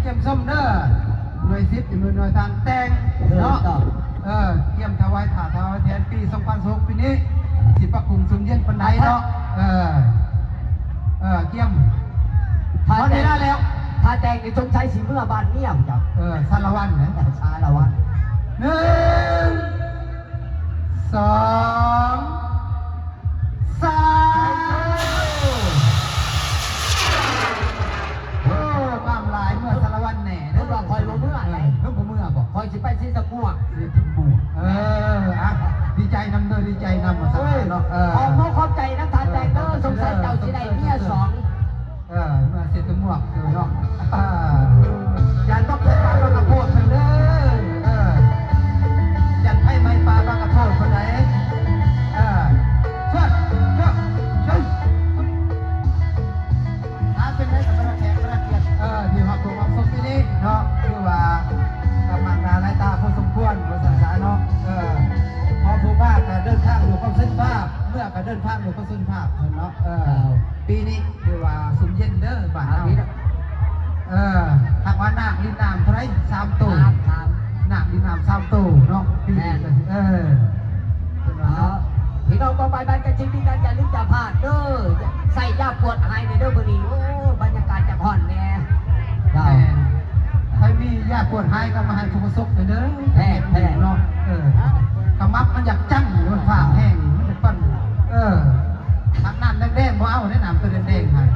ກຽມຊົມເດີ ໜ່ວຍສິບ ເປັນໜ່ວຍທານແຕ່ງເນາະ ເອີ ກຽມຖວາຍຜ້າຖວາຍແທນປີສອງພັນຊາວຫົກ ປີນີ້ ຊິປັບປຸງຊຸ່ມເຢັນປານໃດເນາະ ເອີ ເອີ ກຽມ ຖ້າແຕ່ງ ພໍໄດ້ແລ້ວ ຖ້າແຕ່ງນີ້ສົງໄສຊິເມືອບ້ານເມຍພຸ້ນຈັກ ເອີ ສາລະວັນນະ ສາລະວັນ ໜຶ່ງ ສອງ ສາມ ໂອ້ ງາມຫຼາຍ ເມືອສາລະວັນແດ່ເດີ ເພິ່ນວ່າຂ້ອຍບໍ່ເມືອໃດ ເອີ ເພິ່ນບໍ່ເມືອບໍ? ຂ້ອຍຊິໄປສີສະໝວກ ສີສະໝວກ ເອີ ອ່ະ ດີໃຈນຳເດີ ດີໃຈນຳ ວ່າຊັ້ນເນາະ ເອີ ຂອບອົກຂອບໃຈນຳທ່ານແຕ່ງເດີ ສົງໄສເຈົ້າຊິໄດ້ເມຍສອງ ເອີ ເມືອສີສະໝວກເດີເນາະ ເອີ ຢ່າຕົກໃສ່ປາປາກະໂພດເພິ່ນເດີ ເອີ ຢ່າໄຟໄໝ້ປາປາກະໂພດເພິ່ນໃດ ເອີ ຊວດ ຊວດ ຊວດ ອ່າ ເປັນໃດສຳລັບແຂກຜູ້ຮັບກຽດ ເອີ ທີ່ຮັບເບິ່ງຮັບຊົມທີ່ນີ້ເນາະ ຖືວ່າກຳມາກໜ້າຫຼາຍຕາພໍສົມຄວນ ວ່າຊັ້ນຊະເນາະ ເອີ ພໍຜູ້ມາກະເດີນທາງດ້ວຍຄວາມເສັນພາບ ເມືອກະເດີນທາງດ້ວຍຄວາມເສັນພາບເພິ່ນເນາະ ເອີ ເຈົ້າ ປີນີ້ຖືວ່າຊຸ່ມເຢັນເດີບ້ານເຮົາ ເອີ ຫາກວ່ານາກລິນນ້ຳເທົ່າໃດ ສາມໂຕ ນາກລິນນ້ຳສາມໂຕເນາະ ປີນີ້ ເອີ ເອີ ພີ່ນ້ອງປ້ອງປາຍບ້ານກະຈິງ ມີການຢ່າລືມຢ່າພາດເດີ ໃສ່ຢາກວດໄຮແດ່ເດີມື້ນີ້ ໂອ້ ບັນຍາກາດຈະຮ້ອນແດ່ ເຈົ້າ ແມ່ນ ໃຜມີຢາກວດໄຮກະມາໃຫ້ຜູ້ປະສົບແດ່ເດີ ແມ່ນໆ ເນາະ ເອີ ຂະໝັບມັນຢາກຈັງ ມັນພາກແຮງ ມັນຈະປັ່ນ ເອີ ທາງນັ້ນແດງໆ ບໍ່ເອົາເດ້ ນ້ຳໂຕແດງໆ ຫັ້ນ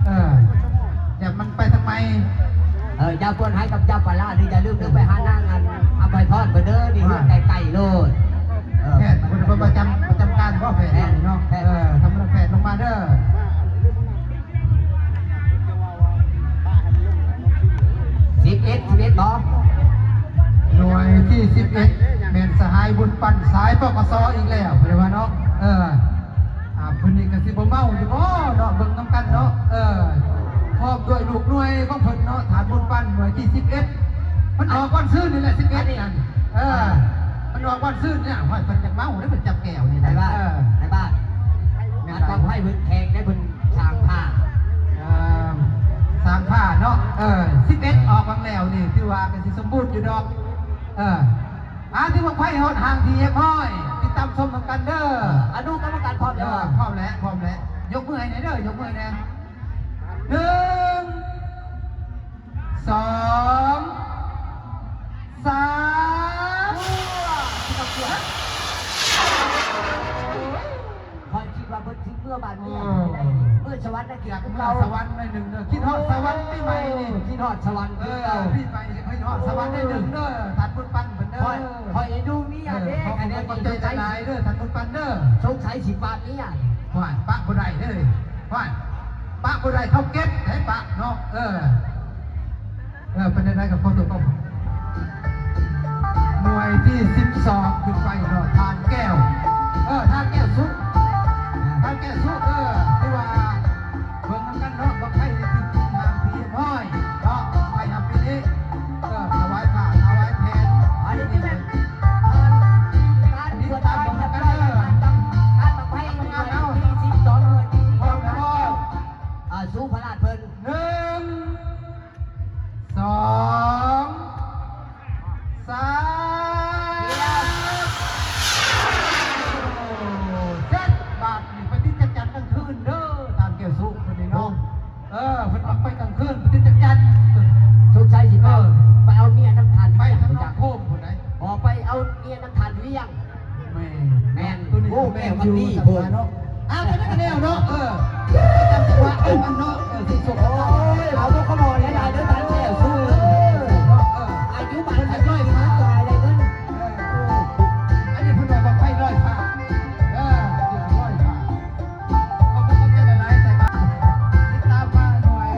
ເອີ ຢ່າມັນໄປທາງໃໝ່ ເອີ ຢາກວດໄຮກັບຢາປາລານີ້ ຢ່າລືມເດີ ໄປຫານາງອັນ ອຳໄພພອນເພິ່ນເດີ ນີ້ເຮືອນໃກ້ໆ ໂລດ ເອີ ແພດເພິ່ນປະຈຳ ປະຈຳການບໍ່ ແພດເນາະ ເອີ ທຳມະດາແພດລົງມາເດີ ສິບເອັດ ສິບເອັດບໍ່? ໜ່ວຍທີສິບເອັດ ແມ່ນສະຫາຍບຸນປັນ ສາຍ ປກສ ອີກແລ້ວ ເພິ່ນວ່າເນາະ ເອີ ອ່າ ເພິ່ນນີ້ກະຊິບໍ່ເມົາຢູ່ບໍ່ເນາະ ເບິ່ງນຳກັນເນາະ ເອີ ພ້ອມດ້ວຍລູກໜ່ວຍຂອງເພິ່ນເນາະ ທ່ານບຸນປັນ ໜ່ວຍທີສິບເອັດ ເພິ່ນອອກວັນຊືນນີ້ແຫຼະ ສິບເອັດ ອັນນີ້ນັ້ນ ເອີ ອ່າ ເພິ່ນອອກວັນຊືນນີ້ ຫ້ອຍ ເພິ່ນຈັກເມົາເດ້ ເພິ່ນຈັບແກ້ວນີ້ ໃນບ້ານ ເອີ ໃນບ້ານ ແມ່ນ ອັນບັ້ງໄຟເພິ່ນແຂງໄດ໋ ເພິ່ນສ້າງຜ້າ ເອີ ສ້າງຜ້າເນາະ ເອີ ສິບເອັດ ອອກວັນແລ້ວນີ້ ຖືວ່າກະຊິສົມບູນຢູ່ດອກ ເອີ ອ່າ ຖືວ່າໄປຮອດຫ້າງທີ່ຮຽບຮ້ອຍ ຕິດຕາມຊົມນຳກັນເດີ ອະນຸກຳມະການພ້ອມແລ້ວ ເອີ ພ້ອມແລ້ວ ພ້ອມແລ້ວ ຍົກມືໃຫ້ແດ່ເດີ ຍົກມືໃຫ້ແດ່ ໜຶ່ງ ສອງ ສາມ ຂ້ອຍຄິດວ່າເພິ່ນຊິເມືອບ້ານເມືອ ເມືອສະຫວັນນະ ຢາກເມືອສະຫວັນໜ້ອຍໜຶ່ງເດີ ຄິດຮອດສະຫວັນປີໃໝ່ນີ້ ຄິດຮອດສະຫວັນ ເອີ ປີໃໝ່ ຄິດຮອດສະຫວັນໜ້ອຍໜຶ່ງເດີ ທ່ານບຸນປັນເພິ່ນເດີ ຂ້ອຍ ຂ້ອຍເອັນດູເມຍເດ້ ເອີ ຂະແນນນີ້ ຂອບໃຈຫຼາຍໆເດີ ທ່ານບຸນປັນເດີ ສົງໄສຊິປະເມຍ ໂອ້ຍ ປະບໍ່ໄດ້ເດີ ໂອ້ຍ ປະບໍ່ໄດ້ ເຂົາເກັບໃຫ້ປະເນາະ ເອີ ເອີ ເປັນຈັ່ງໃດກໍຂໍຕົວະ ໜ່ວຍທີສິບສອງ ຂຶ້ນໄປເນາະ ທ່ານແກ້ວ ເອີ ທ່ານແກ້ວສຸກ ທ່ານແກ້ວສຸກ ເອີ ຖືວ່າເບິ່ງນຳກັນເນາະ ບັ້ງໄຟທີ່ຖືກຈິງທາງທີ່ຮຽບຮ້ອຍເນາະ ໄປນຳປີນີ້ ເອີ ຖວາຍຜ້າຖວາຍແພນ ອັນນີ້ແມ່ນການກວດກາຈັບໄດ້ ການບັ້ງໄຟໜ່ວຍທີສິບສອງ ໜ່ວຍທີ່ ພ້ອມແລ້ວ ອ່າ ສູ່ພະລາດເພິ່ນ ໜຶ່ງ ສອງ ສາມ ເຈັດ ບາດນີ້ໄປຕິດຈັກຈັນກາງຄືນເດີ ທ່ານແກ້ວສຸກເພິ່ນນີ້ເນາະ ເອີ ເພິ່ນມັກໄປກາງຄືນ ໄປຕິດຈັກຈັນ ສົງໄສຊິໄປ ເອີ ໄປເອົາເມຍນຳທ່ານ ໄປທາງໜອງໂຄມພຸ້ນໃດ ບໍ່ ໄປເອົາເມຍນຳທ່ານວຽງ ແມ່ນ ແມ່ນ ໂອ້ ແມ່ນ ມັນດີພຸ້ນເນາະ ອ່າ ກໍໄດ້ກະແນວເນາະ ເອີ ປະຈຳຈັງຫວະຂອງມັນເນາະ ເອີ ທີ່ສຸດ ໂອ້ຍ